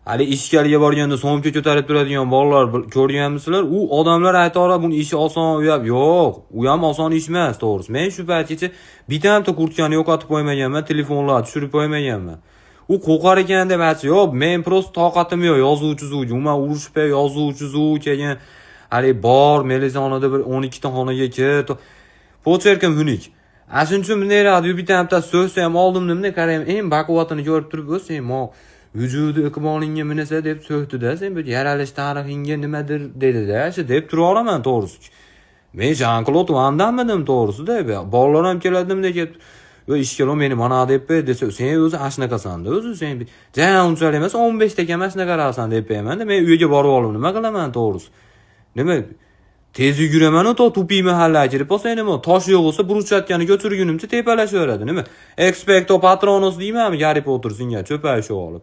Hali ishkaliga borganda so'mka ko'tarib turadigan bolalar ko'rganmisizlar? U odamlar aytaveradi, buni ishi oson, u ham yo'q, u ham oson ish emas, to'g'risi. Men shu paytgacha bitta kurtkani yo'qotib qo'ymaganman, telefonlar tushirib qo'ymaganman. U qo'rqar ekan deb aytsa, yo'q, men просто toqatim yo'q, yozuv chizuvga, umuman urushib yozuv chizuv kelgan. Hali bor, militsionada bir 12 ta xonaga kir. Почерк im xunuk. Ana shuning uchun bunday radio bitta bitta so'zsa ham oldimda bunday qarayman, eng baquvvatini ko'rib turib, "O, sen mo vujudi iqbolingga minasa" deb so'kdida, "Sen bu yaralish tarixingga nimadir" dedida, shu deb turaveraman to'g'risi. Men Jean Klod Van Dammidim to'g'risida. Bolalar ham keladi bunday kelib, "Yo, ishkalon meni mana" deb desa, "Sen o'zi ana shunaqasanda, o'zi sen ja unchalik emas, 15 ta emas, shunaqa qarasan" deb qo'yamanda. Men uyga borib olib nima qilaman to'g'risi? Nima, tez yuguraman to тупик mahallaga kirib qolsa, nima, tosh yo'q bo'lsa, брусчатка ni ko'chirgunimcha tepalashaveradi. Nima, Expecto Patronus deymanmi Garri Potter senga cho'payishib olib.